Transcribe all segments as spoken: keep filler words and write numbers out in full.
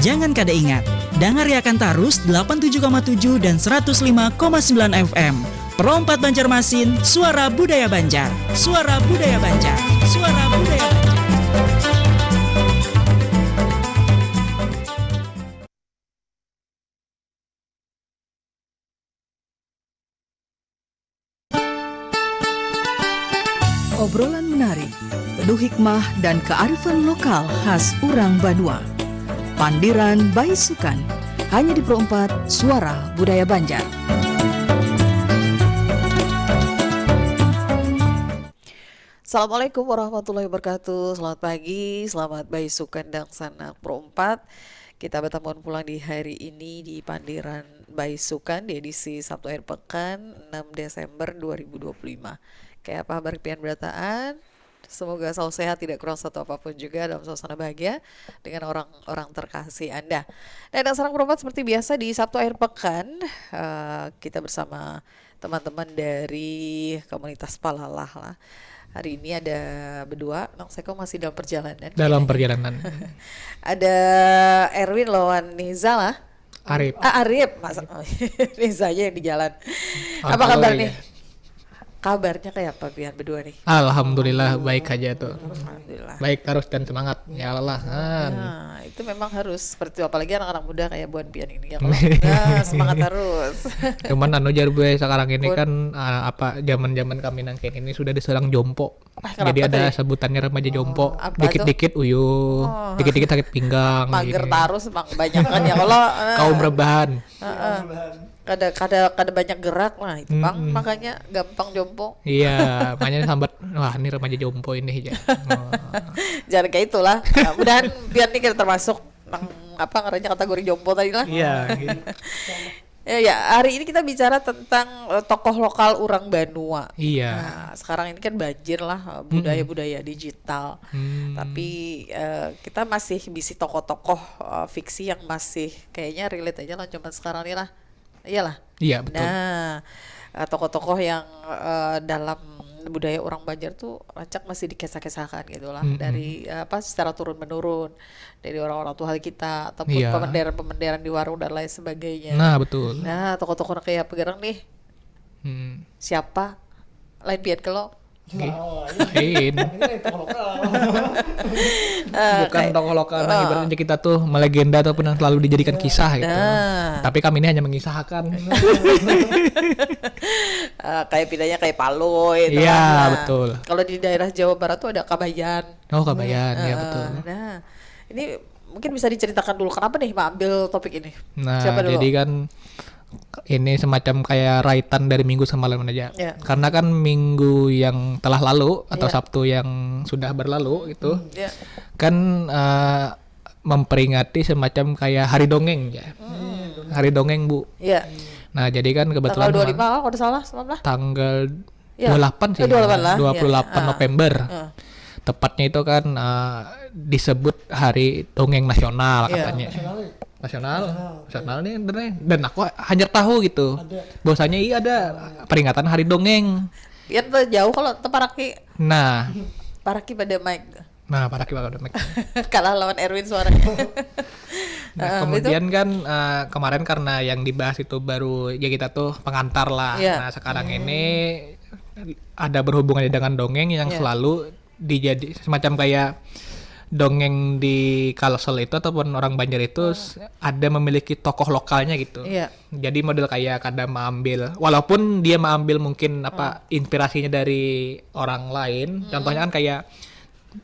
Jangan kada ingat, dangariakan tarus delapan tujuh koma tujuh dan seratus lima koma sembilan F M. Pro empat Banjarmasin, suara budaya Banjar. Suara budaya Banjar. Suara budaya Banjar. Obrolan menarik, penuh hikmah dan kearifan lokal khas urang banua. Pandiran Baisukan, hanya di Pro empat, Suara Budaya Banjar. Assalamualaikum warahmatullahi wabarakatuh. Selamat pagi, selamat baisukan dangsanak Pro empat. Kita batamuan pulang di hari ini di Pandiran Baisukan di edisi Sabtu akhir pekan, enam Desember dua ribu dua puluh lima. Kaya apa habar pian berataan? Semoga selalu sehat, tidak kurang satu apapun juga, dalam suasana bahagia dengan orang-orang terkasih Anda. Dan dangsanak Pro empat, seperti biasa di Sabtu akhir pekan, eh, kita bersama teman-teman dari komunitas Palalah lah. Hari ini ada berdua, Nang Seko masih dalam perjalanan. Dalam perjalanan. Ada Erwin lawan Niza lah. Arif. Ah, Arif, masa Niza aja yang di jalan. Apa kabar nih? Kabarnya kayak apa pian berdua nih? Alhamdulillah, baik aja tuh. Alhamdulillah. Baik terus dan semangat. Ya Allah. Nah, itu memang harus seperti itu, apalagi anak-anak muda kayak buan pian ini ya. Kalau nah, semangat terus. Cuman anu jar, Bu, sekarang ini kan, ah, apa, zaman-zaman kami nang kayak ini sudah diserang jompo. Ah, jadi kenapa ada tadi? Sebutannya remaja jompo. Oh, apa tuh? Dikit-dikit uyuh, oh, dikit-dikit sakit pinggang, mager gini. Tarus, emang kebanyakan ya kalau, eh. Kaum rebahan. Heeh. Kada, kada, kada banyak gerak lah itu, Bang. Mm-mm. Makanya gampang jompo. Iya, makanya sambat, "Wah, ini remaja jompo ini," ya. Oh. Jangan kayak itulah. Nah, mudahan pian nih kada termasuk nang, apa ngarannya, kategori jompo tadi lah. Iya, gitu. Ya, ya, hari ini kita bicara tentang, eh, tokoh lokal urang banua. Iya. Nah, sekarang ini kan banjir lah, eh, budaya-budaya digital. Hmm. Tapi, eh, kita masih bisi tokoh-tokoh, eh, fiksi yang masih kayaknya relate aja lah zaman sekarang nih lah. Iyalah. Iya, betul. Nah, eh, tokoh-tokoh yang, eh, dalam budaya orang Banjar tuh rancak masih dikisah-kisahkan gitu lah. Mm-mm. Dari, eh, apa, secara turun-menurun. Dari orang-orang tua kita, ataupun, iya, pemenderan-pemenderan di warung dan lain sebagainya. Nah, betul. Nah, tokoh-tokoh kayak apa garang nih? Hmm. Siapa? Lain pian kalau. Oke. Nah, lain. Ini kan tokoh lokal. Eh, bukan kayak tokoh lokal, nah, oh, ibaratnya kita tuh melegenda ataupun yang selalu dijadikan, iya, kisah gitu. Nah. Tapi kami ini hanya mengisahkan. Eh, kayak bedanya kayak Palui itu. Iya, kan. Nah, betul. Kalau di daerah Jawa Barat tuh ada Kabayan. Oh, Kabayan, ya, eh, betul. Nah, ini mungkin bisa diceritakan dulu kenapa nih mengambil topik ini? Nah, siapa dulu? Jadi kan ini semacam kayak raitan dari minggu semalam aja. Ya. Karena kan minggu yang telah lalu atau, ya, Sabtu yang sudah berlalu itu, hmm, ya, kan, eh, memperingati semacam kayak hari dongeng ya. Hmm. Hari dongeng, Bu. Ya. Nah, jadi kan kebetulan tanggal dua puluh lima kalau tidak salah, semalam lah. Tanggal, ya, dua puluh delapan sih, eh, dua puluh delapan lah, dua puluh delapan, ya, November. Ah. Tepatnya itu kan, eh, disebut Hari Dongeng Nasional, ya, katanya. Nasional ya? Nasional. Nasional. Nasional nih, bener nih. Dan aku hanya tahu gitu. Ada. Bahwasanya iya ada, oh, peringatan Hari Dongeng. Pian tuh jauh kalau teu paraki. Nah. Paraki pada mic. Nah, paraki pada mic. Kalah lawan Erwin suaranya. Nah, eh, kemudian itu kan, eh, kemarin karena yang dibahas itu baru ya kita tuh pengantar lah. Iya. Nah, sekarang, hmm, ini ada berhubungannya dengan dongeng yang, iya, selalu dijadi semacam kayak dongeng di Kalsel itu ataupun orang Banjar itu, hmm, s-, ada memiliki tokoh lokalnya gitu. Iya. Jadi model kayak kada mengambil, walaupun dia mengambil mungkin apa, hmm, inspirasinya dari orang lain. Hmm. Contohnya kan kayak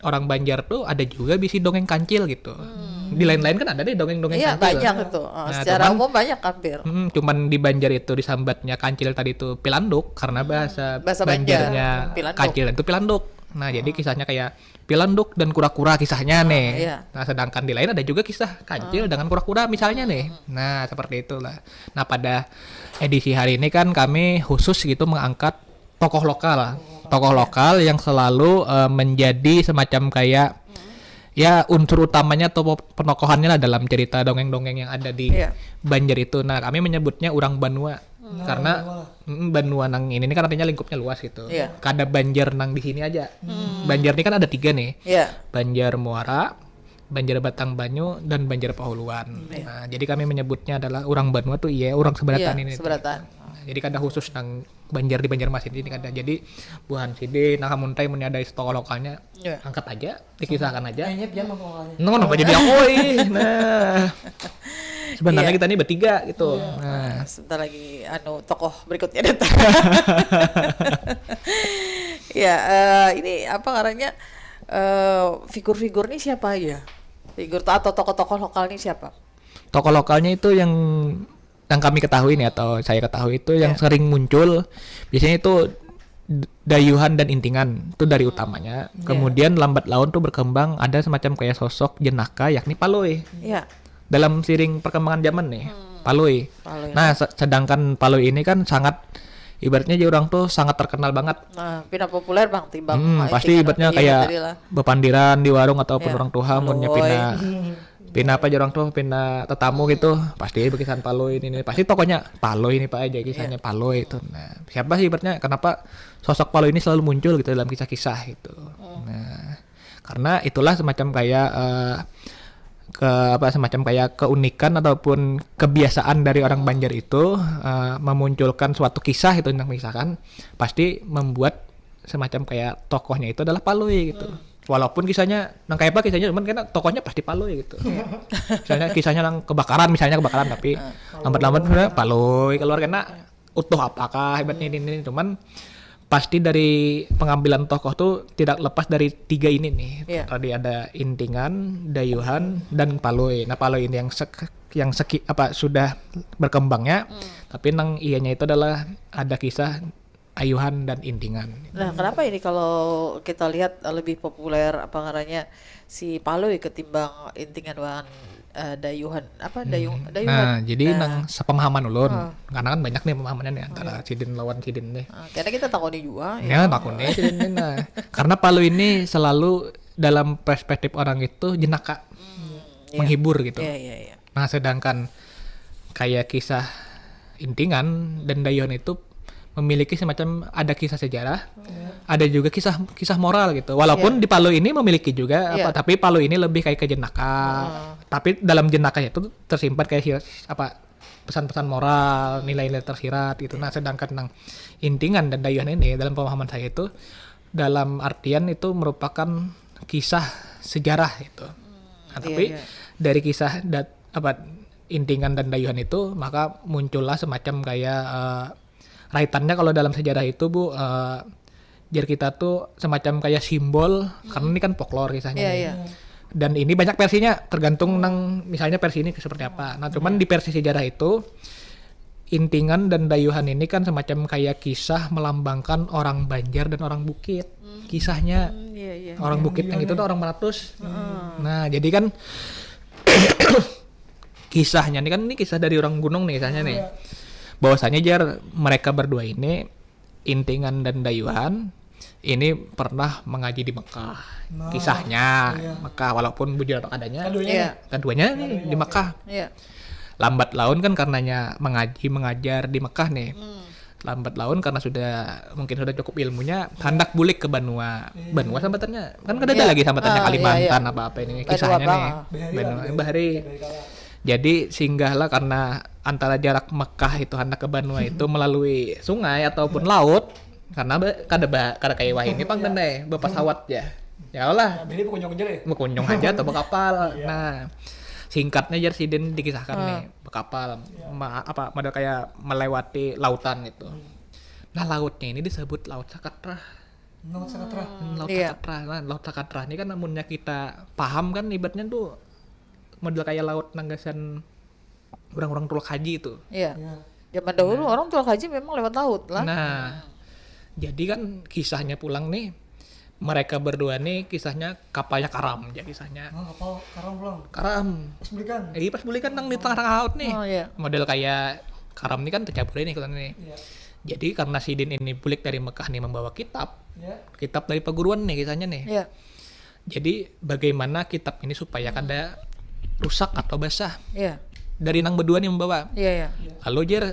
orang Banjar tuh ada juga bisi dongeng kancil gitu. Hmm. Di lain-lain kan ada deh dongeng-dongeng, iya, kancil. Banyak itu. Oh, nah, secara cuman, umum banyak hampir. Mm, cuman di Banjar itu disambatnya kancil tadi itu pilanduk karena, hmm, bahasa, bahasa Banjar, Banjarnya pilanduk. Kancil itu pilanduk. Nah, jadi, hmm, kisahnya kayak pilanduk dan kura-kura kisahnya, ah, nih. Iya. Nah, sedangkan di lain ada juga kisah kancil, ah, dengan kura-kura misalnya, hmm, nih. Hmm. Nah, seperti itulah. Nah, pada edisi hari ini kan kami khusus gitu mengangkat tokoh lokal. Tokoh lokal yang selalu, eh, menjadi semacam kayak, ya, unsur utamanya atau pe-, penokohannya lah dalam cerita dongeng-dongeng yang ada di, iya, Banjar itu. Nah, kami menyebutnya urang banua. Hmm. Karena, mm, banua nang ini, ini kan artinya lingkupnya luas gitu. Iya. Kada Banjar nang di sini aja. Hmm. Banjar ini kan ada tiga nih. Iya. Banjar Muara, Banjar Batang Banyu dan Banjar Pahuluan. Iya. Nah, jadi kami menyebutnya adalah orang Banua tuh iya, orang Seberatan. Iya, ini tuh. Seberatan. Nah, jadi kada khusus nang Banjar di Banjarmasin ini kada. Jadi buhan sidin, nah, hamuntai mun ada tokoh lokalnya, iya, angkat aja, dikisahkan aja. Kayaknya pian mau lokalnya. No, kenapa jadi aku, ih? Nah. Sebenarnya, iya, kita ini bertiga gitu. Iya. Nah, sebentar lagi anu tokoh berikutnya datang. Ya, eh, ini apa ngarannya, eh, figur-figur nih siapa aja? Figur to-, atau tokoh-tokoh lokal nih siapa? Tokoh lokalnya itu yang, yang kami ketahui nih atau saya ketahui itu yang, iya, sering muncul biasanya itu d-, Dayuhan dan Intingan itu dari, hmm, utamanya. Iya. Kemudian lambat laun tuh berkembang ada semacam kayak sosok jenaka yakni Palui. Iya. Dalam siring perkembangan zaman nih, hmm, Palui. Palui. Nah, se-, sedangkan Palui ini kan sangat, ibaratnya aja orang tuh sangat terkenal banget. Nah, pina populer bang timbang, hmm, pasti ibaratnya kayak tadi lah, bepandiran di warung atau, iya, orang tuha munnya pina, pina apa aja orang tuh pina tetamu gitu, pasti berkisah Palui ini, ini. Pasti tokohnya Palui ini pak aja kisahnya, iya, Palui itu. Nah, siapa sih ibaratnya kenapa sosok Palui ini selalu muncul gitu dalam kisah-kisah gitu. Hmm. Nah, karena itulah semacam kayak, eh, ke apa, semacam kayak keunikan ataupun kebiasaan dari orang Banjar itu, eh, memunculkan suatu kisah itu tentang, misalkan pasti membuat semacam kayak tokohnya itu adalah Palui gitu. Hmm. Walaupun kisahnya nang kayak apa kisahnya, cuman kena tokohnya pasti Palui gitu. Iya. Misalnya kisahnya nang kebakaran, misalnya kebakaran tapi, hmm, lambat-lambat sebenarnya Palui keluar kena utuh apakah hebatnya ini, ini, cuman pasti dari pengambilan tokoh tuh tidak lepas dari tiga ini nih. Iya. Tadi ada Intingan, Dayuhan, dan Palui. Nah, Palui ini yang sek-, yang seki-, apa, sudah berkembangnya, hmm, tapi nang iyanya itu adalah ada kisah Ayuhan dan Intingan. Nah, kenapa ini kalau kita lihat, eh, lebih populer apa ngarannya si Palui ketimbang Intingan wan, eh, Dayuhan apa, Dayung, hmm, Dayuhan. Nah, jadi, nah, nang sepemahaman ulun, ah, karena kan banyak nih pemahamannya nih antara, iya, sidin lawan sidin nih. Ah, karena kita takuni juga, ya, ya, takuni sidin nih. Nah, karena Palui ini selalu dalam perspektif orang itu jenaka, hmm, iya, menghibur gitu. Iya, iya, iya. Nah, sedangkan kayak kisah Intingan dan Dayuhan itu memiliki semacam ada kisah sejarah, hmm, ada juga kisah, kisah moral gitu. Walaupun, iya, di Palui ini memiliki juga, iya, apa, tapi Palui ini lebih kayak ke jenaka. Hmm. Tapi dalam jenakanya itu tersimpan kayak si-, apa, pesan-pesan moral, nilai-nilai tersirat gitu. Iya. Nah, sedangkan nang Intingan dan Dayuhan ini dalam pemahaman saya itu dalam artian itu merupakan kisah sejarah gitu. Nah, iya, tapi, iya, dari kisah dat-, apa, Intingan dan Dayuhan itu, maka muncullah semacam kayak, eh, raitannya kalau dalam sejarah itu, Bu, eh, jar kita tuh semacam kayak simbol, karena ini kan folklore kisahnya, iya, nih. Iya. Dan ini banyak versinya, tergantung nang misalnya versi ini seperti apa. Nah, cuman, iya, di versi sejarah itu, Intingan dan Dayuhan ini kan semacam kayak kisah melambangkan orang Banjar dan orang Bukit. Hmm. Kisahnya, hmm, iya, iya, orang, iya, Bukit yang itu tuh orang Meratus. Hmm. Nah, jadi kan kisahnya nih kan, ini kisah dari orang gunung nih kisahnya nih. Iya. Bahwasanya jar mereka berdua ini, Intingan dan Dayuhan, ini pernah mengaji di Mekah. Nah, kisahnya, iya, Mekah, walaupun bujur atau adanya, keduanya, iya, nih, keduanya nih, keduanya di Mekah. Iya. Lambat laun kan karenanya mengaji, mengajar di Mekah nih. Hmm. Lambat laun karena sudah, mungkin sudah cukup ilmunya, handak bulik ke banua. Iya. Banua sambatannya. Kan kada ada, iya, lagi sambatannya, ah, iya, Kalimantan, iya, apa-apa ini. Banua kisahnya nih. Bahari. Banua, iya, bahari. Bahari kala. Jadi singgahlah karena antara jarak Mekah itu handak ke banua itu melalui sungai ataupun laut, karena ba-, kada ba-, kada kayak wahini pang, iya, tandai, bapasawat ya. Ya lah. Nah, jadi berkunjung aja deh. Berkunjung aja atau berkapal. Iya. Nah, singkatnya jar sidin dikisahkan, ah, nih, berkapal. Iya. Ma-, apa, model kayak melewati lautan gitu. Hmm. Nah, lautnya ini disebut Laut Sakatrah. Laut Sakatrah. Hmm, Laut, iya, Sakatrah. Nah, Laut Sakatrah ini kan amunnya kita paham kan ibaratnya tuh model kayak laut nang gasan orang-orang tulak haji itu. Iya. Iya. Zaman dahulu, nah, orang tulak haji memang lewat laut lah. Nah, jadi kan kisahnya pulang nih, mereka berdua nih kisahnya kapalnya karam ya kisahnya. Oh, kapal karam pulang. Karam. Pas bulikan. Eh, pas bulikan nang di tengah-tengah laut nih. Oh, iya. Model kayak karam nih kan tercampur ini nih. Iya. Jadi karena sidin ini bulik dari Mekah nih membawa kitab, iya, kitab dari perguruan nih kisahnya nih. Iya. Jadi bagaimana kitab ini supaya, hmm, kada rusak atau basah? Iya. Dari nang berdua nih membawa. Iya, iya. Lalu jar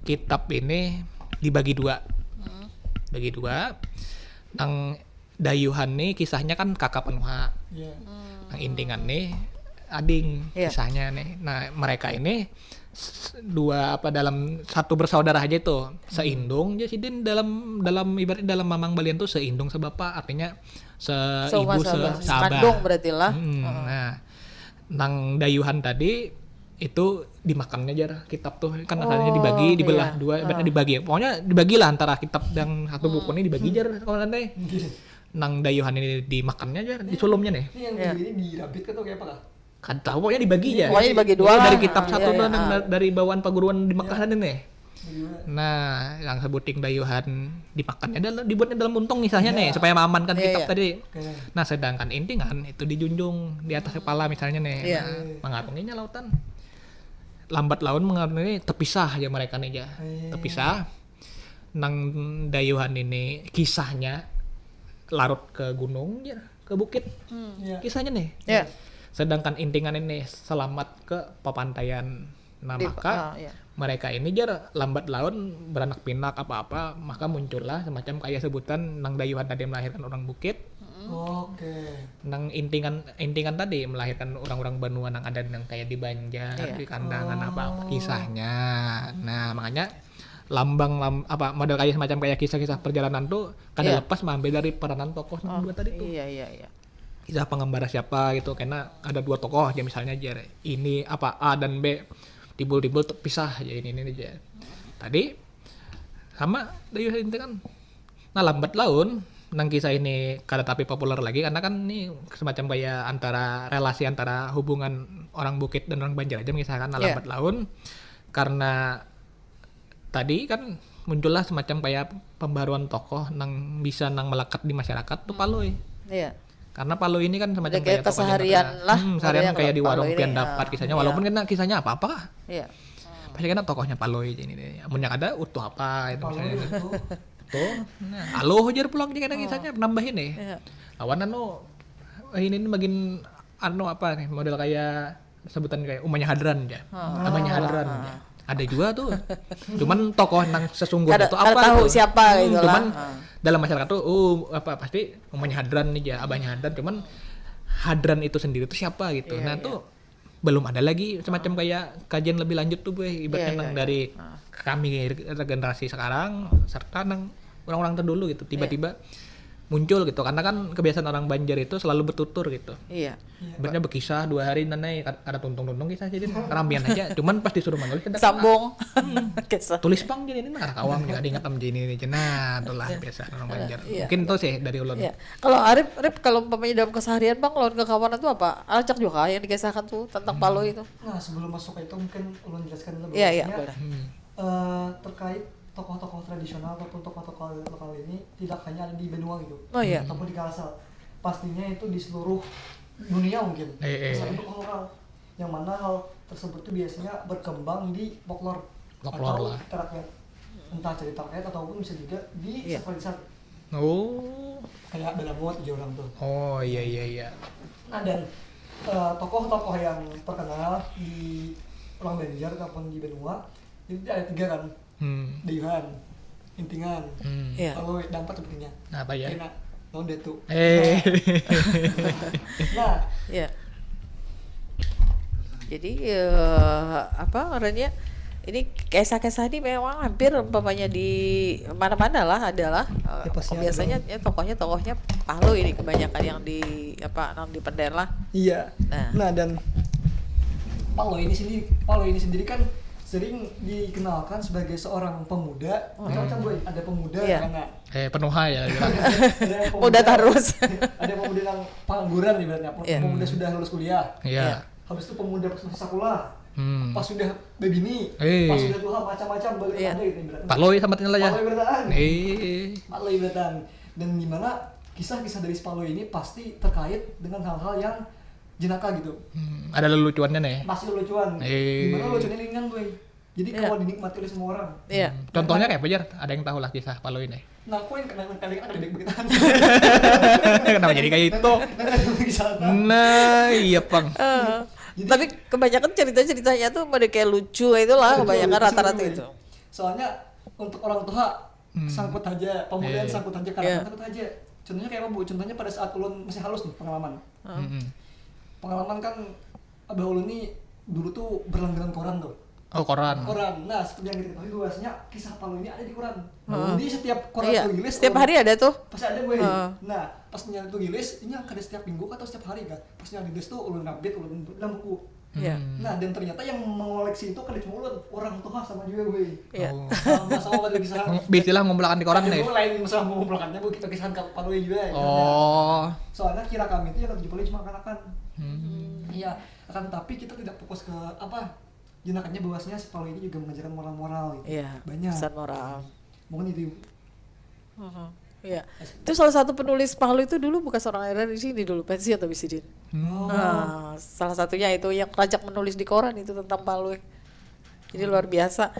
kitab ini dibagi dua. Hmm. Bagi dua. Nang Dayuhan nih kisahnya kan kakak panuha. Iya. Hmm. Nang Intingan nih ading, iya, kisahnya nih. Nah, mereka ini dua apa, dalam satu bersaudara aja tuh, seindung aja sidin dalam dalam ibaratnya dalam mamang balian tuh seindung sebapa, artinya seibu, seabah, sekandung berarti lah. Hmm, nah, nang dayuhan tadi itu dimakannya jar kitab tuh, kan asalnya dibagi, dibelah dua, ibaratnya dibagi, pokoknya dibagilah antara kitab yang satu buku ini dibagi jar kalau nanti. Nang dayuhan ini dimakannya jar, disulumnya nih. Ini yang ini dirabit atau kayak apa kah? Kada tahu, pokoknya dibagi ya. Pokoknya dibagi dua lah. Dari kitab satu tuh, dari bawaan paguruan di Mekah tadi nih. Nah, yang sebuting dayuhan dimakannya dalam, dibuatnya dalam muntung misalnya nih, supaya maamankan kitab tadi. Nah, sedangkan intingan itu dijunjung di atas kepala misalnya nih. Nah, mengarunginya lautan. Lambat laun mengarungi, terpisah aja mereka nih aja. Terpisah. Nang dayuhan ini kisahnya larut ke gunung ya, ke bukit. Kisahnya nih. Sedangkan intingan ini selamat ke papantaian. Nah, maka mereka ini jar lambat laun beranak pinak apa-apa, maka muncullah semacam kayak sebutan nang dayuhan tadi melahirkan orang bukit. Oke. Nang intingan intingan tadi melahirkan orang-orang banua nang ada nang kayak di Banjar, di Kandangan apa-apa kisahnya. Nah, makanya lambang lam, apa model kayak semacam kayak kisah-kisah perjalanan tuh kada lepas mengambil dari peranan tokoh nang dua tadi tuh. Iya, iya, iya. Kisah pengembara siapa gitu, karena ada dua tokoh aja misalnya aja ini apa A dan B, timbul-timbul terpisah aja ini ini aja. Tadi sama dayuhan inti kan. Nah, lambat laun nang kisah ini kada tapi populer lagi karena kan ini semacam kayak antara relasi antara hubungan orang bukit dan orang Banjar aja mengisahkan. Nah, lambat laun karena tadi kan muncullah semacam kayak pembaruan tokoh nang bisa nang melekat di masyarakat tuh Palui. Iya. Karena Palui ini kan semacam kayak keseharian lah, hmm, seharian kayak di warung pian dapat kisahnya, walaupun kena kisahnya apa-apa. Iya. Pasti kena tokohnya Palui ini nih. Amunnya kada utuh apa itu misalnya. Tuh, nah, aluh jar pulang kena kisahnya nambahin nih. Iya. Lawan anu ini nih bagian anu apa nih model kayak sebutan kayak umanya Hadran ya. Abahnya Hadran ya. Ada juga tuh. Cuman tokoh nang sesungguhnya itu apa tahu gitu. Siapa gitu lah. Cuman dalam masyarakat tuh oh apa pasti umanya Hadran nih ya, abahnya Hadran. Cuman Hadran itu sendiri tuh siapa gitu. Iya, nah, iya. Tuh belum ada lagi semacam kayak kajian lebih lanjut tuh gue ibaratnya nang dari kami regenerasi sekarang serta nang orang-orang terdulu gitu tiba-tiba muncul gitu karena kan kebiasaan orang Banjar itu selalu bertutur gitu. Iya. Ibaratnya berkisah dua hari nanai kada tuntung-tuntung kisah jadi kerampian aja cuman pas disuruh menulis kada sambung. Kisah. Tulis pang jadi ini nang awam juga diingat am jadi ini nah itulah biasa orang Banjar. Iya. Mungkin itu sih dari ulun. Iya. Kalau Arif, Arif kalau umpamanya dalam keseharian bang lawan kekawanan tuh apa? Rancak juga yang dikisahkan tuh tentang Palui itu. Nah, sebelum masuk ke itu mungkin ulun jelaskan dulu. Iya, iya, boleh. Eh, terkait tokoh-tokoh tradisional ataupun tokoh-tokoh lokal ini tidak hanya ada di Banua gitu. Oh, iya. Ataupun di Kalsel. Pastinya itu di seluruh dunia mungkin. Eh, eh. Misalnya tokoh lokal. Yang mana hal tersebut itu biasanya berkembang di folklore atau cerita rakyat. Entah cerita rakyat ataupun bisa juga di sastra lisan. Oh. Kayak Balamut aja orang tuh. Oh, iya, iya, iya. Nah, dan eh, tokoh-tokoh yang terkenal di orang Banjar ataupun di Banua itu ada tiga kan. Hmm. Dayuhan, Intingan, Palui, dapat sepertinya. Nah, apa ya? Kena non datu. Eh. Nah. Ya. Jadi eh, apa ngarannya? Ini kisah-kisah ini memang hampir umpamanya di mana-mana lah adalah eh, ya, biasanya ya, tokohnya tokohnya Palui ini kebanyakan yang di apa nang di Pender lah. Iya. Nah. Nah dan Palui ini sendiri, Palui ini sendiri kan sering dikenalkan sebagai seorang pemuda. Hmm. Macam-macam boy, ada pemuda iya. Karena eh penuha ya. Ada pemuda, muda terus. Ada pemuda yang pengangguran ibaratnya, iya. Pemuda sudah lulus kuliah. Iya. Iya. Habis itu pemuda pas masih sekolah, hmm. Pas sudah bebini, eh. Pas sudah tua macam-macam balik iya. Ada gitu ibaratnya. Palui sama lah ya. Palui berataan. Eh. Palui berataan. Dan gimana kisah-kisah dari Palui ini pasti terkait dengan hal-hal yang jenaka gitu. Hmm, ada lelucuannya nih. Pasti lelucuan. Eh. Gimana lelucuannya ringan boy. Jadi iya. Kalau dinikmati oleh semua orang. Iya. Hmm. Contohnya kayak apa jar? Ada yang tahu lah kisah Palui nih. Nah, aku yang kena kali ada begitu. Kenapa jadi kayak itu? Nah, iya pang. Uh, jadi, tapi kebanyakan cerita-ceritanya tuh pada kayak lucu itulah, lucu, kebanyakan lucu rata-rata itu. Soalnya untuk orang tua hmm. Sangkut aja, pemulihan yeah. Sangkut aja, karena yeah. Sangkut aja. Contohnya kayak apa bu? Contohnya pada saat ulun masih halus nih pengalaman. Hmm. Pengalaman kan Abah ulun nih dulu tuh berlangganan koran tuh. Oh, koran. Koran. Nah, seperti yang kita ketahui bahwasanya kisah Palui ini ada di koran. Jadi setiap koran Iya, rilis, setiap hari ada tuh. Pasti ada, boy. Heeh. Nah, pas nya itu rilis, ini yang kada setiap minggu atau setiap hari kan. Pas nya rilis tuh ulun ngabit, ulun dalam buku. Iya. Hmm. Nah, dan ternyata yang mengoleksi itu kada cuma ulun, orang tua sama juga, boy. Iya. Oh. Sama-sama pada kisah. Biasalah ngumpulakan di koran deh. Itu lain sama mengumpulkannya, boy, kita kisah Palui juga. Oh. Soalnya kira kami itu yang lebih paling cuma anak-anak. Hmm. Iya, akan tapi kita tidak fokus ke apa, jinakannya bahwasanya si Palui ini juga mengajarkan moral-moral gitu. Iya. Banyak. Pesan moral. Mungkin itu. Mhm. Iya. Itu salah satu penulis Palui itu dulu bekas orang R R di sini dulu, pensiun tapi sidin. Hmm. Nah, salah satunya itu yang rajak menulis di koran itu tentang Palui. Jadi luar biasa.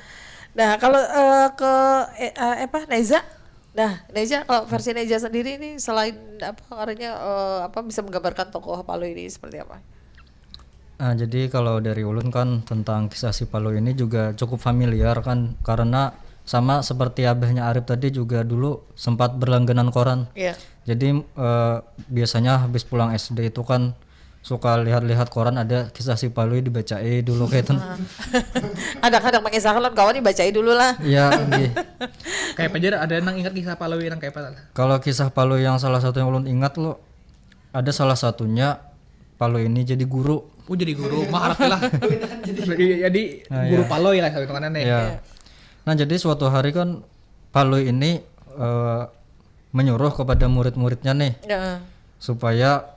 Nah, kalau eh, ke eh, eh, apa Neza? Nah, Neza, kalau versi Neza sendiri ini selain apa karanya eh, apa bisa menggambarkan tokoh Palui ini seperti apa? Nah, jadi kalau dari ulun kan tentang kisah si Palui ini juga cukup familiar kan, karena sama seperti abahnya Arif tadi juga dulu sempat berlangganan koran. Iya. Jadi eh, biasanya habis pulang S D itu kan suka lihat-lihat koran, ada kisah si Palui dibacai dulu kayak itu. Ada kadang mengisahkan lawan kawan dibacai dulu lah. Ya, nggih. Kayak apa aja ada nang ingat kisah Palui nang kayak apa lah. Kalau kisah Palui yang salah satu yang ulun ingat lo, ada salah satunya Palui ini jadi guru. Oh, jadi guru, maharap lah. Itu kan jadi Jadi, jadi Nah, guru iya. Palui lah kalau hitungannya nih. Ya. Nah, jadi suatu hari kan Palui ini eh, menyuruh kepada murid-muridnya nih Ya. supaya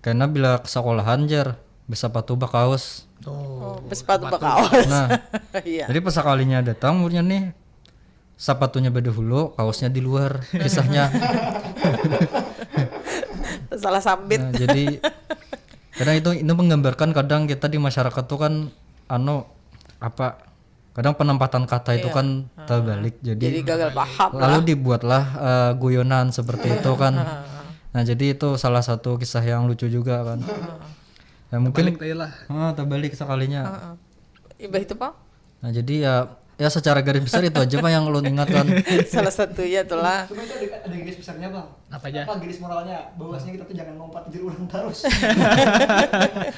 karena bila ke sekolahan, jar, bersepatu bakaus. Oh, Bersepatu bakaus. Nah, Iya. jadi pas sekalinya datang muridnya nih, sepatunya badahulu, kausnya di luar, kisahnya. Salah sambit. Nah, jadi kadang itu itu menggambarkan kadang kita di masyarakat tuh kan anu apa kadang penempatan kata itu Iya. kan terbalik, jadi, Jadi gagal paham lalu lah. Dibuatlah eh, guyonan seperti itu kan. Nah, jadi itu salah satu kisah yang lucu juga kan. Ya mungkin Balik aja lah. Ah, terbalik sekalinya. Heeh. Imbah itu, Pak? Nah, jadi ya ya secara garis besar itu aja, Pak, yang ulun ingat kan. Salah satunya itulah. Cuma itu ada, ada garis besarnya, Bang. Apa aja? Apa garis moralnya? Bahwasanya kita tuh jangan ngumpat jadi orang terus.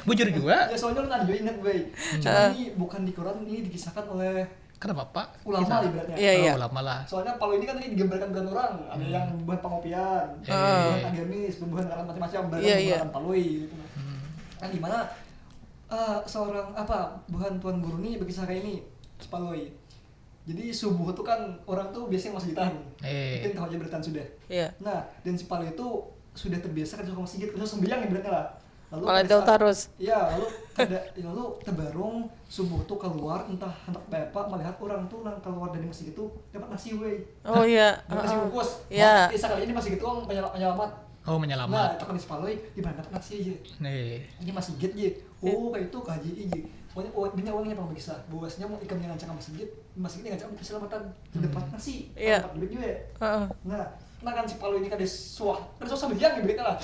Bujur juga. Ya, soalnya ulun ada juga ingat, boy. Cuma ini bukan di koran, ini dikisahkan oleh Kenapa, Pak? ulama Kisah. Ibaratnya. Iya, iya. Oh, ulama lah. Soalnya Palui ini kan ini digambarkan bukan orang, ada yang buat pengopian, Eh. buat agamis, buat karena macam-macam barang Iya, iya. menggunakan Palui gitu. Nah, di mana eh, seorang apa buhan tuan guru nih berkisah kayak ini, si Palui. Jadi subuh tuh kan orang tuh biasanya masjidan. Eh. Mungkin tahu aja berita sudah. Iya. Nah, dan si Palui itu sudah terbiasa kerja ke masjid, kerja sambiang ibaratnya lah. Lalu Malah pada jauh saat- terus. Iya, lalu kada, ya, lalu tebarung subuh tuh keluar entah hendak apa melihat orang tuh nang keluar dari masjid itu dapat nasi, weh. Oh iya. Dapat nasi Heeh. bungkus. Iya. Eh, sekali ini masjid itu orang penyel- penyelamat. Oh, Nah, menyelamat. itu kan si Palui di mana dapat nasi aja. Nih. Ini masjid aja. Oh, kayak itu kaji aja. Pokoknya oh, banyak orang yang pernah berkisah bahwasanya mau ikam yang ngancak masjid, masjid ini ngancak keselamatan. Dapat nasi, Iya. dapat duit juga. Heeh. Nah, nah kan si Palui ini kada suah, kada suah sambiang ya berita lah.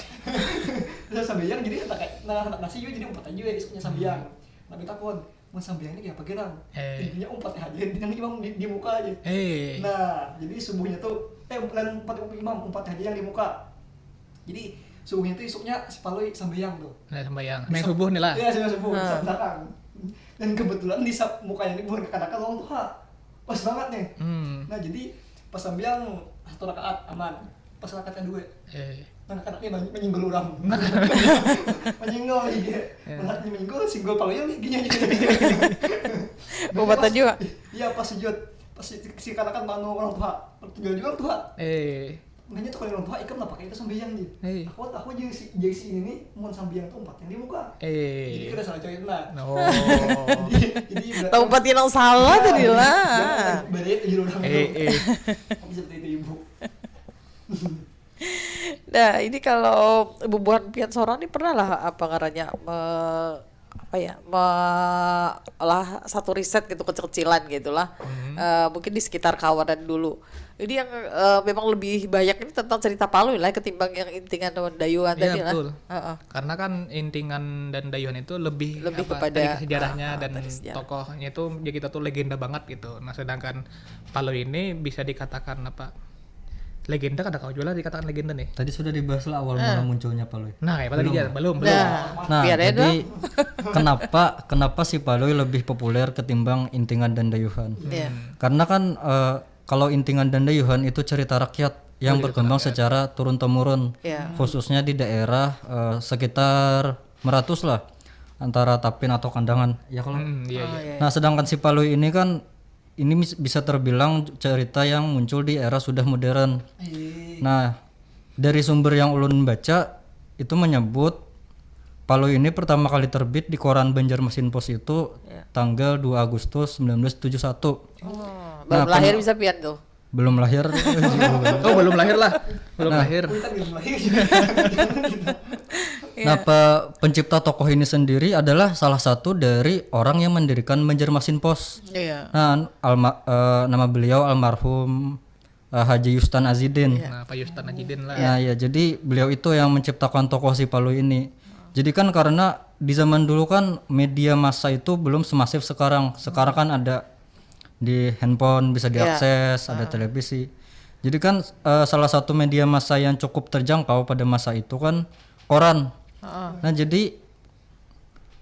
Kada suah sambiang jadi hendak kayak nah hendak nasi juga jadi umpat aja isuknya sambiang. Nah, kita pun mau sambiang ini kayak apa gerang? Eh. Intinya umpat aja, yang imam di, di muka aja. Eh. Nah, jadi subuhnya tuh eh lain umpat imam, umpat aja yang di muka. Jadi subuhnya tuh isuknya si Palui sambiang tuh. Nah, sembahyang. Main subuh nih lah. Iya, subuh subuh Hmm. di belakang. Dan kebetulan di sap- mukanya ini bukan kekanakan orang tuha. Pas banget nih. Hmm. Nah, jadi pas sambiang satu rakaat aman. Pas rakaat kedua, Eh. nah, kekanakan ini men- menyinggol orang. Menyinggol iya. Iya. Melihat ini menyinggol, singgol Palui yang gini aja. Umpat aja. Iya, pas sujud. Pas si, si kekanakan manu orang tuha. Tinggal juga orang tuha. Eh. Makanya tuh kalau orang tuha ikam napa kayak itu sambiang nih. Eh. Aku aku jadi si jadi si ini nih mau sambiang tuh umpat yang di muka. Jadi Eh. kita salah cari nah. Oh. Jadi, jadi berarti Tahu umpat yang salah tadi lah. Balik aja orang Eh, eh. Seperti itu ibu. Nah, ini kalau bubuhan pian sorang ini pernah lah apa ngarannya me- apa ya melah satu riset gitu kecil-kecilan gitulah. Eh, mungkin di sekitar kawanan dulu. Ini yang eh, memang lebih banyak ini tentang cerita Palui lah ketimbang yang Intingan dan Dayuhan Iya, tadi lah. Betul. Heeh. Karena kan Intingan dan Dayuhan itu lebih, Lebih apa, kepada, dari sejarahnya ah, dan dari sejarah. Tokohnya itu ya kita tuh legenda banget gitu. Nah, sedangkan Palui ini bisa dikatakan apa? legenda, kada kawa jua lah dikatakan legenda nih. Tadi sudah dibahas lah awal mula munculnya Palui. Nah, kayak apa lagi? Belum, belum. Nah, nah biar jadi kenapa kenapa si Palui lebih populer ketimbang Intingan dan Dayuhan? Yeah. Karena kan uh, kalau Intingan dan Dayuhan itu cerita rakyat yang berkembang rakyat. Secara turun temurun, yeah. Khususnya di daerah uh, sekitar Meratus lah, antara Tapin atau Kandangan, ya kalau. Hmm, iya, iya. Oh, iya. Nah, sedangkan si Palui ini kan ini bisa terbilang cerita yang muncul di era sudah modern. Nah, dari sumber yang ulun baca itu menyebut Palui ini pertama kali terbit di koran Banjarmasin Post itu ya. Tanggal dua Agustus sembilan belas tujuh satu. Oh, nah, belum lahir bisa pian tuh. Belum lahir. Oh, belum lahir lah. Belum nah, lahir. Nah, pe pencipta tokoh ini sendiri adalah salah satu dari orang yang mendirikan Banjarmasin Post. Iya. Nah, alma, uh, nama beliau almarhum uh, Haji Yustan Azidin. Iya. Nah, Pak Yustan Azidin lah. Nah, ya, jadi beliau itu yang menciptakan tokoh si Palui ini. Jadi kan karena di zaman dulu kan media massa itu belum semasif sekarang. Sekarang kan ada di handphone bisa diakses, ya. Ada televisi. Jadi kan uh, salah satu media massa yang cukup terjangkau pada masa itu kan koran. Uh. Nah, jadi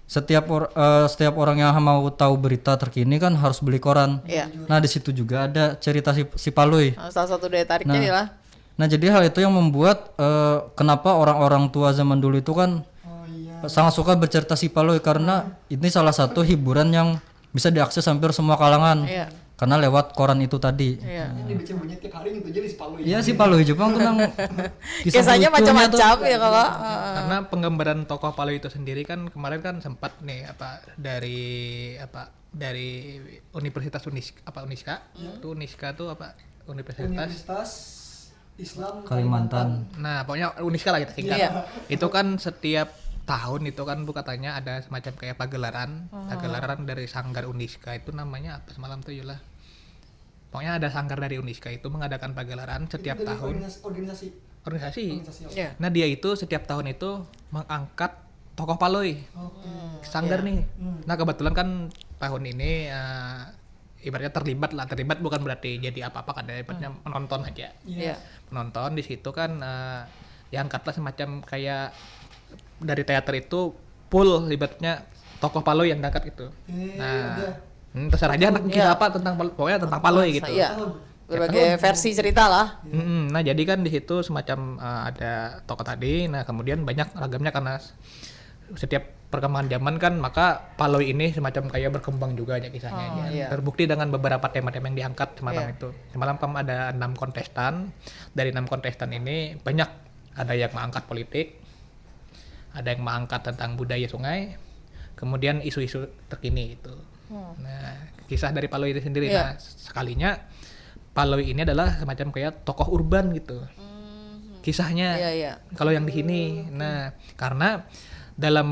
setiap or, uh, setiap orang yang mau tahu berita terkini kan harus beli koran. Yeah. Nah, di situ juga ada cerita si, si Palui. Nah, salah satu daya tariknya nah, nih lah. Nah, jadi hal itu yang membuat uh, kenapa orang-orang tua zaman dulu itu kan oh, iya. Sangat suka bercerita si Palui karena hmm. Ini salah satu hiburan yang bisa diakses hampir semua kalangan. Yeah. Karena lewat koran itu tadi. Iya. Ini baca bunya tiap hari gitu aja di si Palui. Iya si Palui Jepang tuh nang kisahnya macam-macam ya kalau. Karena penggambaran tokoh Palui itu sendiri kan kemarin kan sempat nih apa dari apa dari Universitas Unis apa Uniska hmm. Itu Uniska tuh apa Universitas Universitas Islam Kalimantan. Kalimantan. Nah, pokoknya Uniska lah kita singkat. Iya. Itu kan setiap tahun itu kan bu katanya ada semacam kayak pagelaran, hmm. Pagelaran dari Sanggar Uniska itu namanya apa semalam tuh Yula? Pokoknya ada sanggar dari Uniska itu mengadakan pagelaran setiap itu tahun. Organisasi, organisasi. Organisasi. Organisasi ya. Nah, dia itu setiap tahun itu mengangkat tokoh Palui. Okay. Sanggar yeah. Nih. Hmm. Nah, kebetulan kan tahun ini uh, ibaratnya terlibat lah, terlibat bukan berarti jadi apa-apa kan, ibaratnya hmm. Menonton aja. Yeah. Menonton di situ kan uh, diangkatlah semacam kayak dari teater itu full ibaratnya tokoh Palui yang diangkat gitu. Yeah, nah, hmm, terserah aja anak kira apa tentang Palui, pokoknya tentang Palui gitu. Iya. Berbagai versi cerita lah. Hmm, nah, jadi kan di situ semacam uh, ada tokoh tadi. Nah, kemudian banyak ragamnya karena setiap perkembangan zaman kan maka Palui ini semacam kayak berkembang juga aja kisahnya oh, iya. Terbukti dengan beberapa tema-tema yang diangkat semalam iya. Itu semalam kan ada enam kontestan dari enam kontestan ini banyak ada yang mengangkat politik ada yang mengangkat tentang budaya sungai kemudian isu-isu terkini itu hmm. Nah kisah dari Palui itu sendiri iya. Nah sekalinya Palui ini adalah semacam kayak tokoh urban gitu hmm. Kisahnya iya, iya. Kalau yang di sini nah karena dalam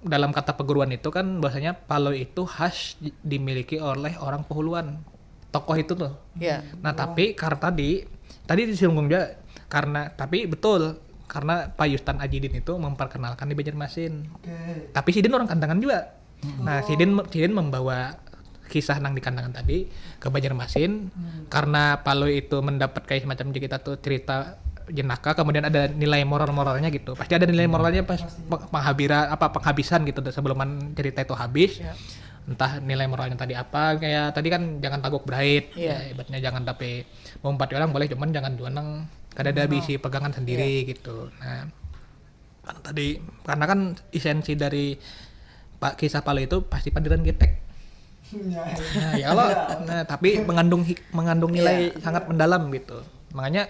dalam kata perguruan itu kan bahwasanya Palui itu khas dimiliki oleh orang Pohuluan tokoh itu tuh. Yeah. Nah tapi karena tadi tadi disinggung juga karena tapi betul karena Pak Yustan Ajidin itu memperkenalkan di Banjarmasin. Okay. Tapi sidin orang Kandangan juga. Hmm. Nah sidin sidin membawa kisah nang di Kandangan tadi ke Banjarmasin hmm. Karena Palui itu mendapat kayak semacam kita tuh cerita jenaka kemudian ada nilai moral-moralnya gitu pasti ada nilai moralnya pas penghabiran apa penghabisan gitu sebelum cerita itu habis yeah. Entah nilai moralnya tadi apa kayak tadi kan jangan taguk berait yeah. Ya, ibaratnya jangan tapi meumpati orang boleh cuman jangan juga nang kada ada bisi pegangan sendiri yeah. Gitu nah karena tadi karena kan esensi dari pak kisah Palui itu pasti pandiran getek ya, ya. Nah ya Allah nah tapi mengandung mengandung nilai ya. Sangat mendalam gitu makanya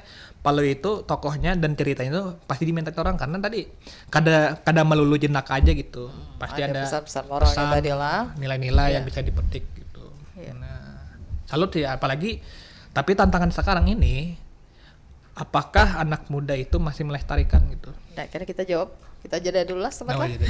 Palui itu tokohnya dan ceritanya itu pasti diminta orang karena tadi kada kada melulu jenaka aja gitu pasti ada, ada pesan-pesan moral pesan, tadi lah nilai-nilai ya. Yang bisa dipetik gitu ya. Nah salut sih apalagi tapi tantangan sekarang ini apakah anak muda itu masih melestarikan gitu nah akhirnya kita jawab kita jeda dulu lah sebentar oh, iya,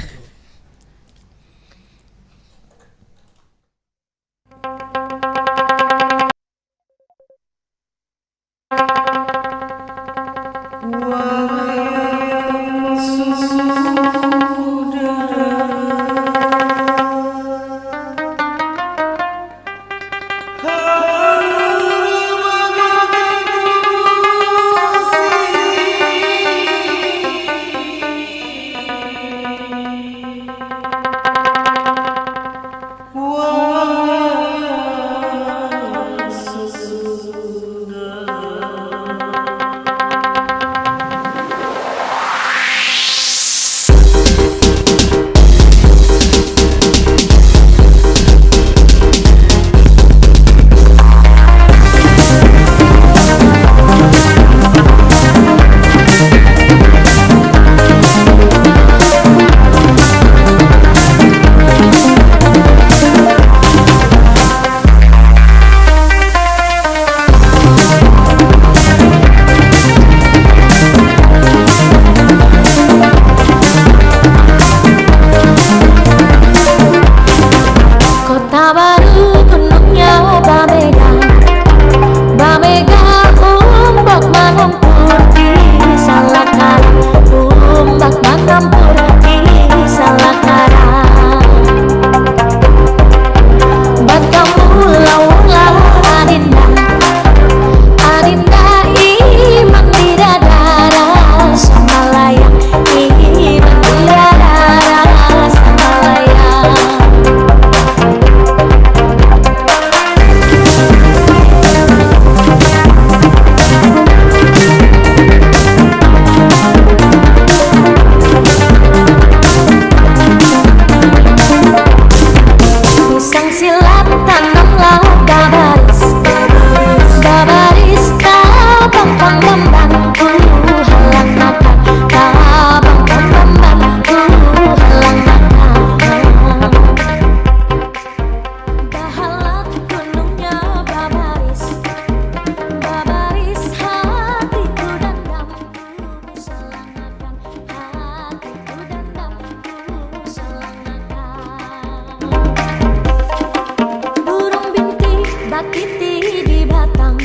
Titi di batang,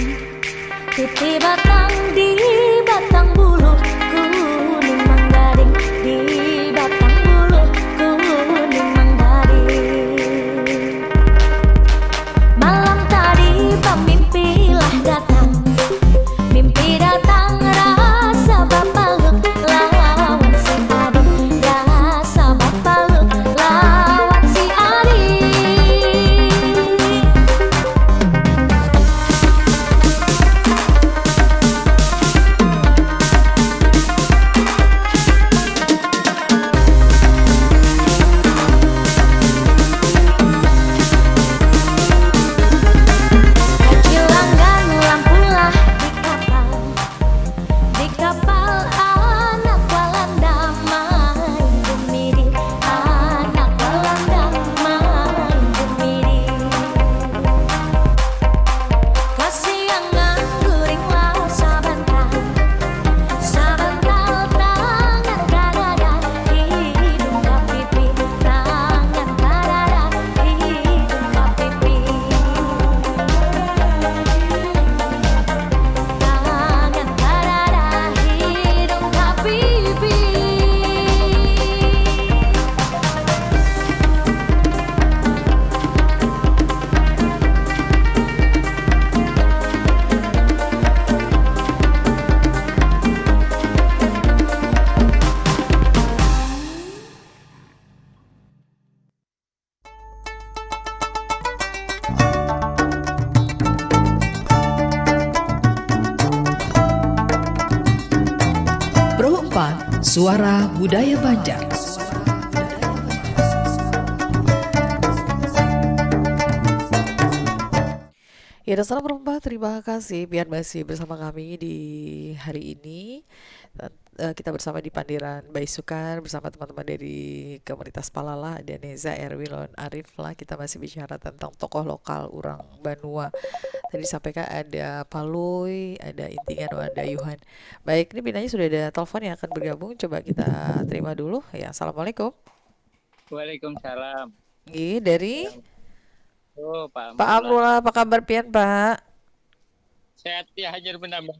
titi batang di batang bulu kuning manggaring, di batang bulu kuning manggaring. Malam tadi bamimpi lah datang, mimpi datang rasa bapaluk lawan si Adi, rasa bapaluk lawan si Adi. Kacilangan lampu lah di kapal, di kapal anak Walanda main gumidi, anak Walanda main gumidi. Kasiangan guring lah sabantal, sabantal tangan kadada, hidung ka pipi, tangan kadada, hidung ka pipi. Tangan kadada, hidung ka pipi. Pro empat, Suara Budaya Banjar. Ya, dasar Pro empat, terima kasih pian masih bersama kami di hari ini. Eh, kita bersama di Pandiran Baisukan bersama teman-teman dari komunitas Palala, ada Neza, Erwin, lawan Arif lah. Kita masih bicara tentang tokoh lokal urang banua. Tadi disampaikan ada Palui, ada Intingan, ada Yuhan. Baik, ini pinanya sudah ada telepon yang akan bergabung. Coba kita terima dulu. Ya, assalamualaikum. Waalaikumsalam. Nggih, dari? Oh, Pak Pak Amrullah. Amrullah, apa kabar pian, Pak? Sehat ya, hajar menambah.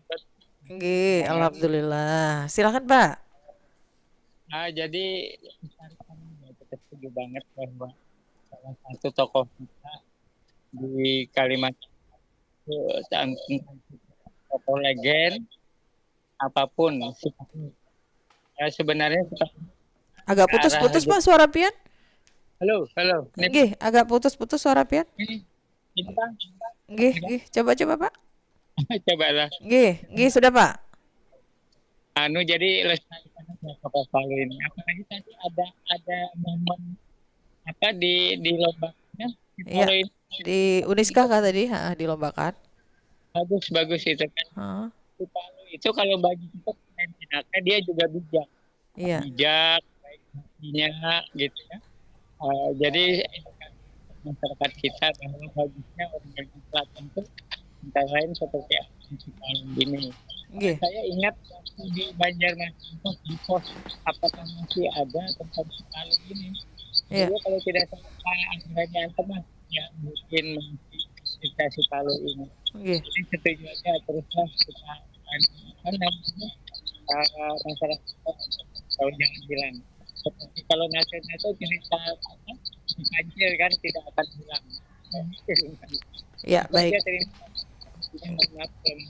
Nggih, alhamdulillah. Silakan, Pak. Ah, jadi kita setuju banget bahwa salah satu tokoh kita di Kalimantan itu, tentang tokoh legend apapun. Ya, sebenarnya kita Agak putus-putus, Pak, suara pian. Halo, halo. Nggih, agak putus-putus suara pian. Ini, ini, Bang. Nggih, nggih. Coba, coba, Pak. Cobalah. Nggih, nggih, sudah, Pak. Anu, jadi lestarikan aja kapal Palu ini. Apalagi tadi ada, ada momen, apa, di, di lombanya, di Iya, Palu ini. Di Uniska kah tadi? Ha, dilombakan. Bagus, bagus itu kan. Ha. Di Palu itu kalau bagi kita pemain pinaka, dia juga bijak. Iya. Bijak, baik hatinya, gitu ya. Eh, jadi, masyarakat kita bahwa bagusnya orang Kalimantan Selatan itu antara lain seperti apa yang kita alami ini. Nggih. Saya ingat waktu di Banjarmasin itu di pos, apakah masih ada tempat sekali ini? Iya. Dulu kalau tidak salah, Pak Ahmad Yanto mah, ya, mungkin masih kita si Palu ini. Nggih. Jadi setuju aja, teruslah kita, apa namanya, eh, masyarakat kalau jangan hilang. Seperti kalau nasional itu cerita apa, dipancir kan tidak akan hilang. Ya, baik. Terima kasih. Mohon maaf, belum.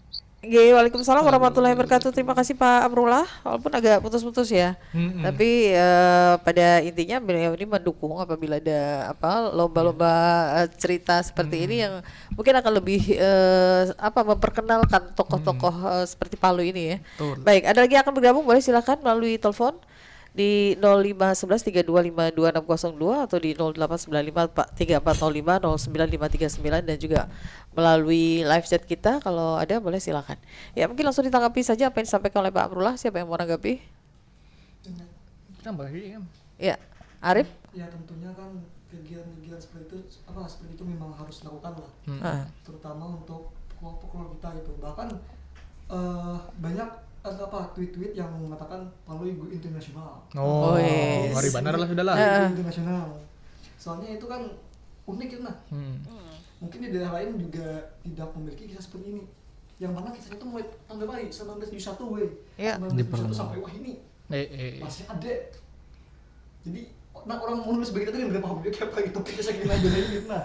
Nggih, waalaikumsalam warahmatullahi wabarakatuh. Terima kasih, Pak Amrullah. Walaupun agak putus-putus ya. Mm-mm. Tapi, eh, pada intinya beliau ini mendukung apabila ada apa lomba-lomba, eh, cerita seperti ini yang mungkin akan lebih, eh, apa, memperkenalkan tokoh-tokoh, eh, seperti Palu ini ya. Betul. Baik, ada lagi yang akan bergabung, boleh silakan melalui telepon di nol lima sebelas tiga dua lima dua enam kosong dua atau di nol delapan sembilan lima tiga empat nol lima nol sembilan lima tiga sembilan dan juga melalui live chat kita, kalau ada boleh silakan. Ya, mungkin langsung ditanggapi saja apa yang disampaikan oleh Pak Amrullah. Siapa yang mau menanggapi? Tambah lagi, kan? Ya, Arif? Ya, tentunya kan kegiatan-kegiatan seperti itu, apa, seperti itu memang harus dilakukan lah. Hmm. Ah. Terutama untuk pokol-pokol kita itu. Bahkan, eh, banyak, eh, apa, tweet-tweet yang mengatakan Palu go internasional. Oh, oh, yes. Ngeri banar lah sudah lah. Go internasional. Soalnya itu kan Unik ya nah. Hmm. Mungkin di daerah lain juga tidak memiliki kisah seperti ini. Yang mana kisahnya tuh mulai tahun berapa hari? Sembilan belas tujuh satu weh. Iya. Sembilan belas tujuh satu sampai wah ini. Eh, eh. Masih ada. Jadi nah orang menulis begitu tuh nggak paham dia kayak apa gitu. Kisah gimana aja gitu nah.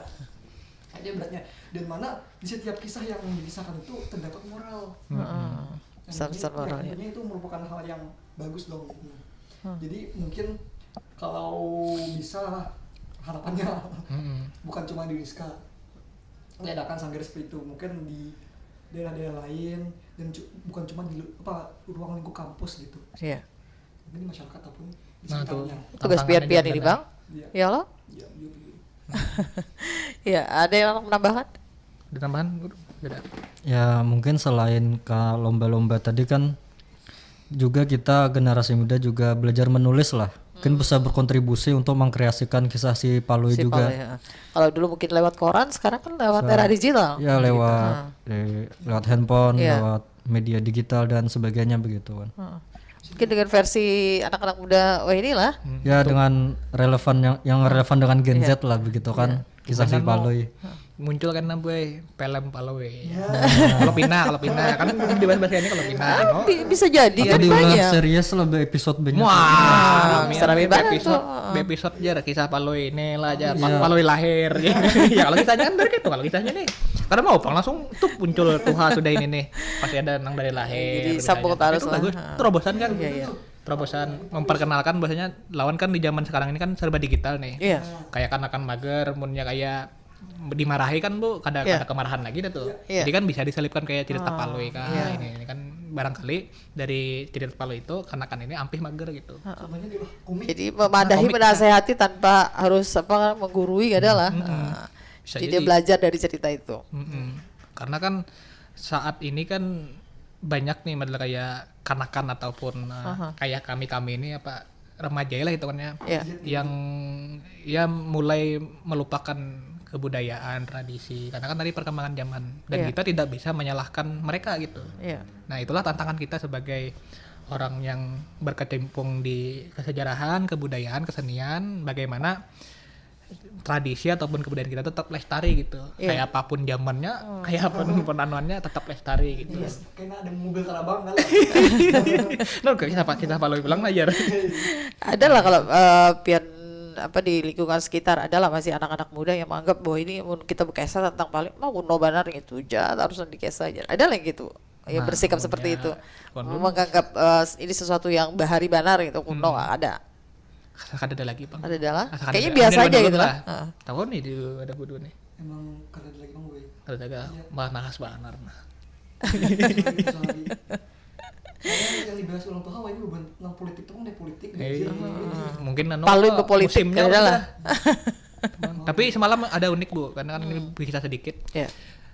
Ada beratnya. Dan mana di setiap kisah yang dikisahkan itu terdapat moral. Hmm. Pesan-pesan moral ya. Itu merupakan hal yang bagus dong gitu. Hmm. Jadi mungkin kalau bisa harapannya hmm. bukan cuma di Rizka diadakan sanggar seperti itu, mungkin di daerah-daerah lain dan bukan cuma di apa ruang lingkup kampus gitu. Iya. Mungkin di masyarakat ataupun di nah, sekitarnya. Tugas pian-pian ini bang. Iya. Ya lo? Iya. Ya ada yang menambahkan? Ada tambahan? Ada. Ya mungkin selain ke lomba-lomba tadi kan juga kita generasi muda juga belajar menulis lah. Mungkin hmm. bisa berkontribusi untuk mengkreasikan kisah si Palui si juga. Palui, ya. Kalau dulu mungkin lewat koran, sekarang kan lewat so, era digital. Ya lewat gitu. Eh, lewat handphone, ya. Lewat media digital dan sebagainya begitu kan. Hmm. Mungkin dengan versi anak-anak muda wah inilah. Hmm. Ya gitu. Dengan relevan yang yang relevan dengan Gen Z ya. Lah begitu kan. Ya. Kisah si Palui. Muncul kan boy film Palui. Ya. Kalau pina, kalau pina kan dibahas bahas ini kalau pina. Ah, no? Bisa jadi. Atau kan diulang serius lebih episode banyak. Wah, serami banget episode, tuh. Episode aja kisah Palui ini lah aja. Ya. Palui lahir. Ya kalau kisahnya kan dari itu kalau kisahnya nih. Karena mau pang langsung tuh muncul tuha sudah ini nih. Pasti ada nang dari lahir. Jadi sambung terus lah. Bagus. Terobosan kan. Iya, iya. Terobosan memperkenalkan bahasanya lawan kan di zaman sekarang ini kan serba digital nih. Iya. Kayak kanakan mager, munnya kayak dimarahi kan bu kada yeah. Kada kemarahan lagi dah tuh yeah. Jadi kan bisa diselipkan kayak cerita ah, palui kah yeah. Ini, ini kan barangkali dari cerita palui itu kanakan ini ampih mager gitu uh, jadi memadahi nah, menasehati tanpa harus apa menggurui adalah hmm, hmm. Uh, jadi, jadi belajar dari cerita itu hmm, hmm. Karena kan saat ini kan banyak nih model kayak kanakan ataupun uh, uh-huh. Kayak kami kami ini apa remaja lah hitungannya yeah. Yang ya mulai melupakan kebudayaan tradisi karena kan tadi perkembangan zaman dan yeah. Kita tidak bisa menyalahkan mereka gitu yeah. Nah itulah tantangan kita sebagai orang yang berkecimpung di kesejarahan kebudayaan kesenian bagaimana tradisi ataupun kebudayaan kita tetap lestari gitu yeah. Kayak apapun zamannya hmm. Kayak apapun penanuannya tetap lestari gitu yes. Kena ada mobil terabang kan. Nah, kita kita kalau bilang aja. Ada lah kalau uh, pian apa di lingkungan sekitar ada lah masih anak-anak muda yang menganggap bahwa ini kita berkesah tentang paling mau kuno banar gitu aja harus dikesah aja ada lah gitu yang nah, bersikap seperti itu menganggap uh, ini sesuatu yang bahari banar gitu kuno hmm. Ada kada ada lagi bang ada dah lah kayaknya biasa aja gitu lah tahu nih di ada bodoh nih emang kada ada lagi bang gue kada ada iya. Malah nahas banar nah yang dibahas ulang tahun ini beban nang politik tuh nang politik eh, mungkin anu paling berpolitik musimnya lah tapi semalam ada unik bu karena kan ini hmm. Bisa sedikit yeah.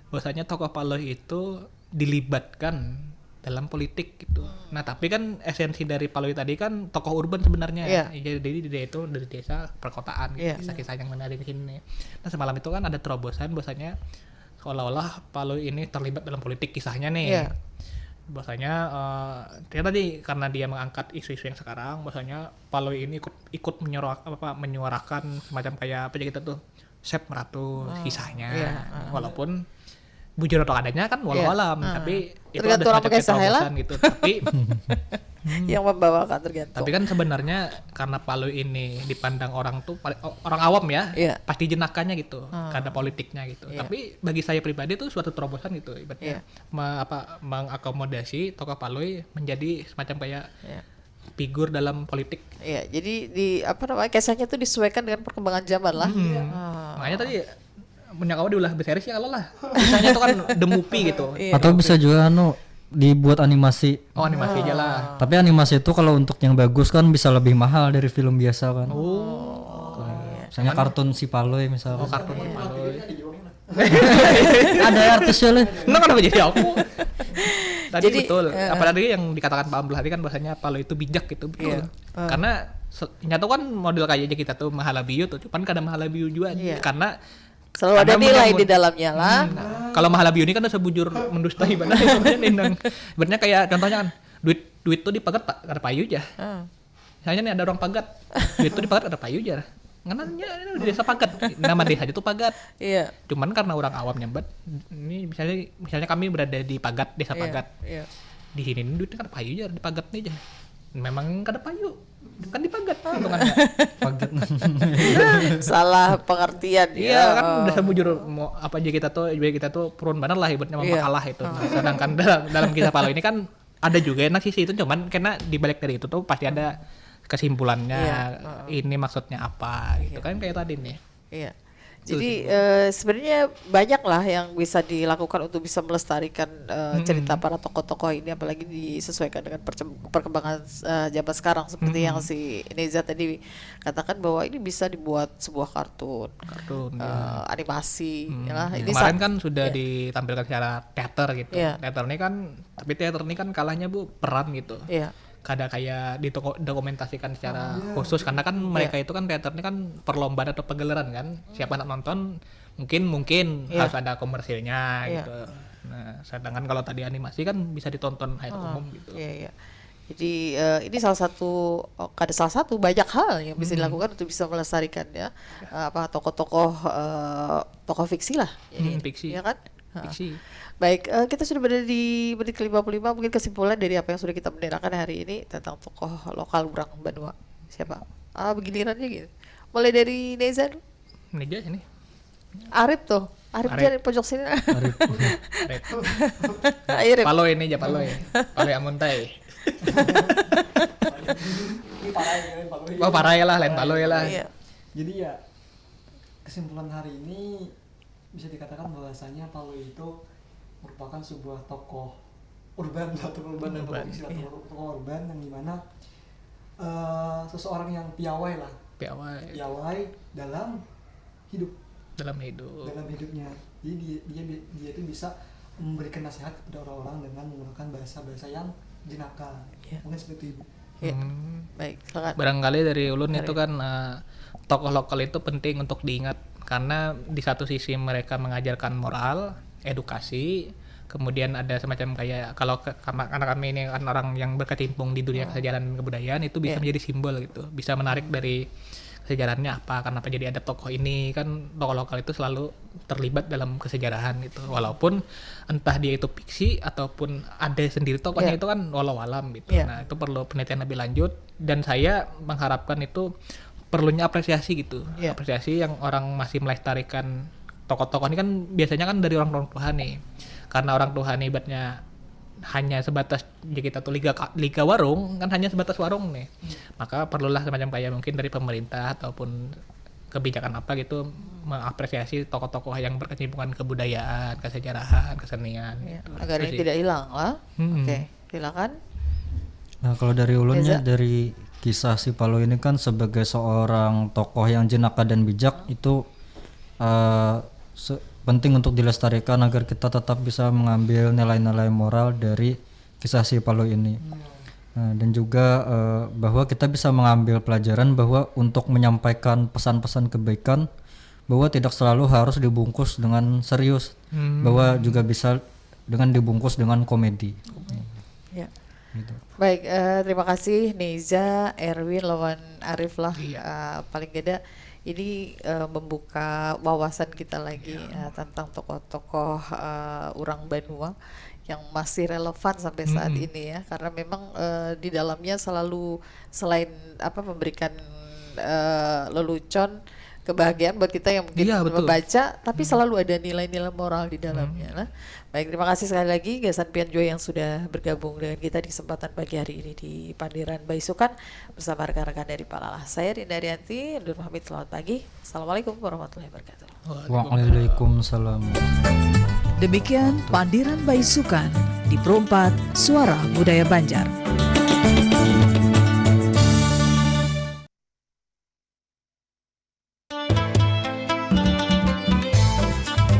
Bahwasanya tokoh Palui itu dilibatkan dalam politik gitu. Hmm. Nah tapi kan esensi dari Palui tadi kan tokoh urban sebenarnya. Yeah. Jadi dia itu dari desa perkotaan gitu. Yeah. Kisah-kisah yang menarik di sini. Nah semalam itu kan ada terobosan bahwasanya seolah-olah Palui ini terlibat dalam politik kisahnya nih. Yeah. Bahwasanya uh, dia tadi karena dia mengangkat isu-isu yang sekarang, bahwasanya Palui ini ikut ikut menyuarakan apa menyuarakan semacam kayak apa kita tuh Sep Meratu hmm. Kisahnya. Yeah. Walaupun bujur atau adanya kan walau yeah. Alam uh. Tapi itu tergantung ada orang pakai sahela gitu tapi hmm. Yang membawakan tergantung tapi kan sebenarnya karena Palu ini dipandang orang tuh orang awam ya yeah. Pasti jenakanya gitu hmm. Karena politiknya gitu yeah. Tapi bagi saya pribadi tuh suatu terobosan gitu ibaratnya yeah. Me, apa mengakomodasi tokoh Palui menjadi semacam kayak yeah. Figur dalam politik. Iya, jadi di apa namanya kisahnya tuh disesuaikan dengan perkembangan zaman lah. Hmm. Ah. Makanya tadi punya kau diulah beseries ya kalau lah. Misalnya itu kan the movie gitu. Iya. Atau bisa juga anu dibuat animasi. Oh animasi aja lah. Tapi animasi itu kalau untuk yang bagus kan bisa lebih mahal dari film biasa kan. Oh. Misalnya kartun si Palui misalnya. Oh kartun si Palui. Ada artisnya leh. Nah kenapa jadi aku? Tadi jadi, betul. Uh, apa tadi yang dikatakan Pak Amrul tadi kan bahasanya Palu itu bijak gitu betul. Iya. Uh. Karena nyata kan model kayak aja kita tuh mahalabiu tuh, cuman kada mahalabiu juga. Iya. Karena selalu ada nilai di dalamnya lah. Hmm, kalau mahalabiu ini kan sebujur mendustai banget. Sebenarnya kayak contohnya kan duit duit tuh dipagat pak kada payu aja. Uh. Misalnya nih ada orang pagat, duit tuh dipagat kada payu aja. Ngenannya di desa Pagat. Nama desa aja tuh Pagat. Iya. Cuman karena orang awam nyambat, ini misalnya misalnya kami berada di Pagat, desa Iya, Pagat. Iya. Di sini ini duitnya kada payu jar di Pagat nih jar. Memang kada payu. Kan di Pagat hitungannya. Pagat. Salah pengertian. Iya kan udah sebujur mau apa aja kita tuh, juga kita tuh purun banget lah ibaratnya Iya. Makalah itu. Nah, sedangkan dalam dalam kisah Palo ini kan ada juga enak sisi itu, cuman karena dibalik dari itu tuh pasti ada kesimpulannya Iya, heeh. Ini maksudnya apa gitu Iya. Kan kayak tadi nih. Iya. Itu Jadi sih. Eh, sebenarnya banyak lah yang bisa dilakukan untuk bisa melestarikan eh, Mm-mm. cerita para tokoh-tokoh ini, apalagi disesuaikan dengan percem- perkembangan eh, zaman sekarang, seperti Mm-mm. yang si Neza tadi katakan, bahwa ini bisa dibuat sebuah kartun, Kartun. eh, Ya. animasi, Hmm, ya lah. Ini kemarin sa- kan sudah Iya. ditampilkan secara teater gitu. Iya. Teater ini kan, tapi teater ini kan kalahnya bu peran gitu. Iya. Kada kayak didokumentasikan secara khusus karena kan mereka itu kan teater ini kan perlombaan atau pagelaran kan. Siapa nak nonton mungkin mungkin Iya. harus ada komersilnya Iya. Gitu. Nah, sedangkan kalau tadi animasi kan bisa ditonton air Ah, umum gitu. Iya, iya. Jadi eh, ini salah satu, oh, kada salah satu, banyak hal yang bisa Hmm. dilakukan untuk bisa melestarikan ya eh, apa tokoh-tokoh eh, tokoh fiksi lah. Jadi, Hmm, fiksi. Ya kan? Heeh. Fiksi. Baik, eh, kita sudah berada di menit ke lima puluh lima. Mungkin kesimpulan dari apa yang sudah kita benderakan hari ini tentang tokoh lokal urang banua. Siapa? Ah, begilirannya gitu. Mulai dari Neza dulu. Ini aja ini. Arif tuh. Arif Arif. Jar, pojok sini. Red. Arif. Palo ini aja palo ya. Palo amuntai. Ini parah ya, lain Palo ya. Oh parah ya lah, lain palo ya lah. Iya. Jadi ya, kesimpulan hari ini bisa dikatakan bahwasanya Palo itu merupakan sebuah tokoh urban atau urban dan Urban, tokoh fiksi atau iya. Tokoh urban yang dimana eh, seseorang yang piawai lah, Piawai piawai dalam hidup, dalam hidup. Dalam hidupnya. Jadi dia dia dia itu bisa memberikan nasihat kepada orang-orang dengan menggunakan bahasa-bahasa yang jenaka. Iya. Mungkin seperti itu, Ibu. Iya. Hmm. Baik, silakan. Barangkali dari ulun itu Arif. kan eh, tokoh lokal itu penting untuk diingat karena di satu sisi mereka mengajarkan moral, edukasi, kemudian ada semacam kayak kalau ke, karena karena kami ini kan orang yang berkecimpung di dunia kesejahteraan dan kebudayaan itu bisa Iya. menjadi simbol gitu, bisa menarik dari sejarahnya apa, kenapa jadi ada tokoh ini kan tokoh lokal itu selalu terlibat dalam kesejarahan gitu walaupun entah dia itu fiksi ataupun ada sendiri tokohnya Iya. Itu kan walau alam gitu. Iya. Nah itu perlu penelitian lebih lanjut dan saya mengharapkan itu perlunya apresiasi gitu, Iya. Apresiasi yang orang masih melestarikan tokoh-tokoh ini kan biasanya kan dari orang-orang tua nih karena orang tua nih ibaratnya hanya sebatas ya kita tuh liga ka- liga warung kan hanya sebatas warung nih maka perlulah semacam kayak mungkin dari pemerintah ataupun kebijakan apa gitu mengapresiasi tokoh-tokoh yang berkecimpungan kebudayaan, kesejarahan, kesenian. Ya, Gitu. agar Itu ini sih. Tidak hilang lah. Mm-mm. Oke, silakan. Nah, kalau dari ulunnya Reza. Dari kisah si Palo ini kan sebagai seorang tokoh yang jenaka dan bijak itu eh, se- penting untuk dilestarikan agar kita tetap bisa mengambil nilai-nilai moral dari kisah si Palo ini. Nah, dan juga eh, bahwa kita bisa mengambil pelajaran bahwa untuk menyampaikan pesan-pesan kebaikan bahwa tidak selalu harus dibungkus dengan serius, Hmm. Bahwa juga bisa dengan dibungkus dengan komedi. Ya. Gitu. Baik, eh, terima kasih Neza, Erwin, lawan Arif lah. Iya. Eh, paling tidak ini eh, membuka wawasan kita lagi eh, tentang tokoh-tokoh eh, urang banua yang masih relevan sampai saat Mm-mm. ini ya, karena memang eh, di dalamnya selalu selain apa memberikan eh, lelucon kebahagiaan buat kita yang mungkin Iya, betul. membaca, tapi selalu ada nilai-nilai moral di dalamnya. Nah, baik, terima kasih sekali lagi gasan pian jua yang sudah bergabung dengan kita di kesempatan pagi hari ini di Pandiran Baisukan bersama rekan-rekan dari Palalah. Saya Dinda Arianti, undur pamit, selamat pagi. Assalamualaikum warahmatullahi wabarakatuh. Waalaikumsalam. Demikian Pandiran Baisukan di Perumpat Suara Budaya Banjar.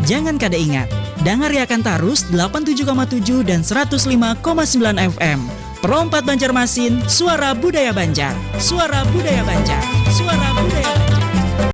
Jangan kada ingat, dangariakan tarus delapan tujuh koma tujuh dan seratus lima koma sembilan F M. Pro empat Banjarmasin, suara budaya Banjar. Suara budaya Banjar. Suara budaya Banjar.